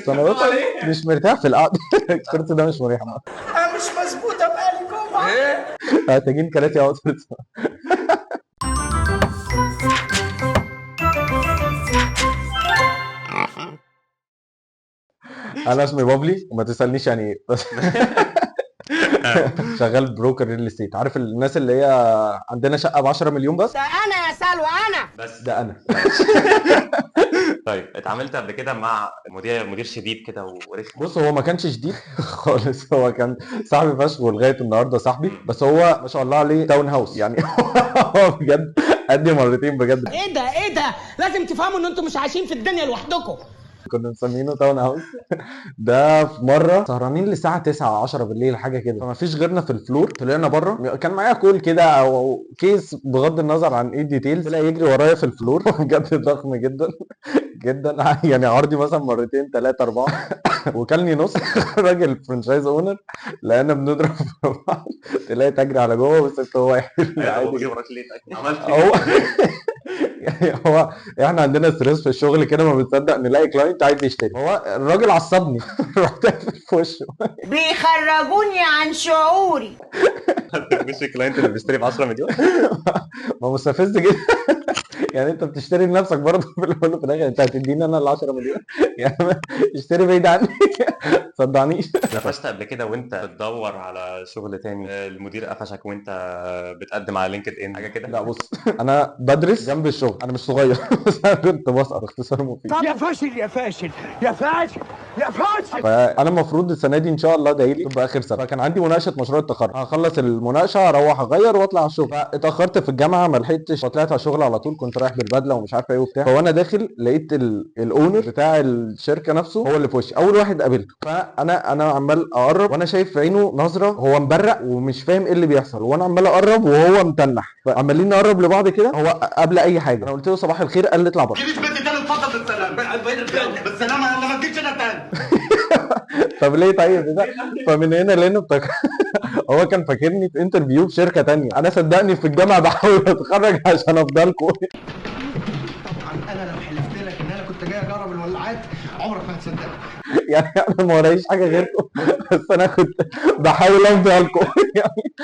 انا بس مش مرتاح في القعده. الكرسي ده مش مريح. انا مش مظبوطة بقالي جمعه. محتاجين كراسي اقعد. انا اسمي بابلي وما تسالنيش يعني ايه بس شغال broker real estate. عارف الناس اللي هي عندنا شقه ب 10 مليون بس؟ ده انا يا سلوى انا بس ده انا. طيب، اتعاملت قبل كده مع مدير شديد كده ورخم؟ بص، هو ما كانش شديد خالص، هو كان صاحبي فشخ ولغاية النهارده صاحبي، بس هو ما شاء الله عليه town house يعني. هو بجد قدي مرتين بجد. ايه ده ايه ده؟ لازم تفهموا ان انتوا مش عايشين في الدنيا لوحدكم. كنا مسمينه town house. ده في مرة سهرانين للساعة 9 10 بالليل حاجة كده، فما فيش غيرنا في ال floor. طلعنا بره، كان معايا call كده او case بغض النظر عن ايه details، طلع يجري ورايا في ال floor. بجد ضخم جدا جدا يعني عرضي مثلا مرتين ثلاثة اربعة وكلني نص. راجل franchise owner لقينا بنضرب في بعض، طلعت اجري على جوه بس هو يحل عادي. وراك ليه طيب؟ عملت هو يعني هو احنا عندنا stress في الشغل كده، ما بنصدق نلاقي client عايز يشتري. هو الراجل عصبني رحت قافل في وشه. بيخرجوني عن شعوري. مش ال client اللي بيشتري ب 10 مليون؟ ما مستفز جدا يعني انت بتشتري لنفسك برضه في الاول وفي الاخر، انت هتديني انا ال 10 مليون يعني؟ اشتري بعيد عني، صدعنيش. قفشت قبل كده وانت بتدور على شغل تاني، المدير قفشك وانت بتقدم على LinkedIn حاجة كده؟ لا بص، انا بدرس جنب الشغل، انا مش صغير بس انا كنت بسقط باختصار مفيد. يا فاشل يا فاشل يا فاشل يا فاشل. فانا المفروض السنة دي ان شاء الله دايلي تبقى اخر سنه، فكان عندي مناقشة مشروع التخرج، هخلص المناقشة اروح اغير واطلع على الشغل. فاتاخرت في الجامعة ما لحقتش وطلعت على الشغل على طول، كنت رايح بالبدله ومش عارف ايه وبتاع. فوانا داخل لقيت ال owner بتاع الشركة نفسه هو اللي في وشي، اول واحد قابلته. فانا عمال اقرب وانا شايف في عينه نظره، هو مبرق ومش فاهم ايه اللي بيحصل، وانا عمال اقرب وهو متنح، فعمالين نقرب لبعض كده. هو قبل اي حاجة انا قلت له صباح الخير، قال لي اطلع بره. تجيش بنت تاني، اتفضل بالسلامة بالسلامة، انا ما تجيش انا تاني. طب ليه طيب ده؟ فمن هنا لقينا هو كان فاكرني في interview في شركة تانية. انا صدقني في الجامعة بحاول اتخرج عشان افضلكم. طبعا انا لو حلفت لك ان انا كنت جاي اجرب الولاعات عمرك ما هتصدقني. يعني انا ما ورايش حاجة غيركم، بس انا كنت بحاول افضلكم يعني.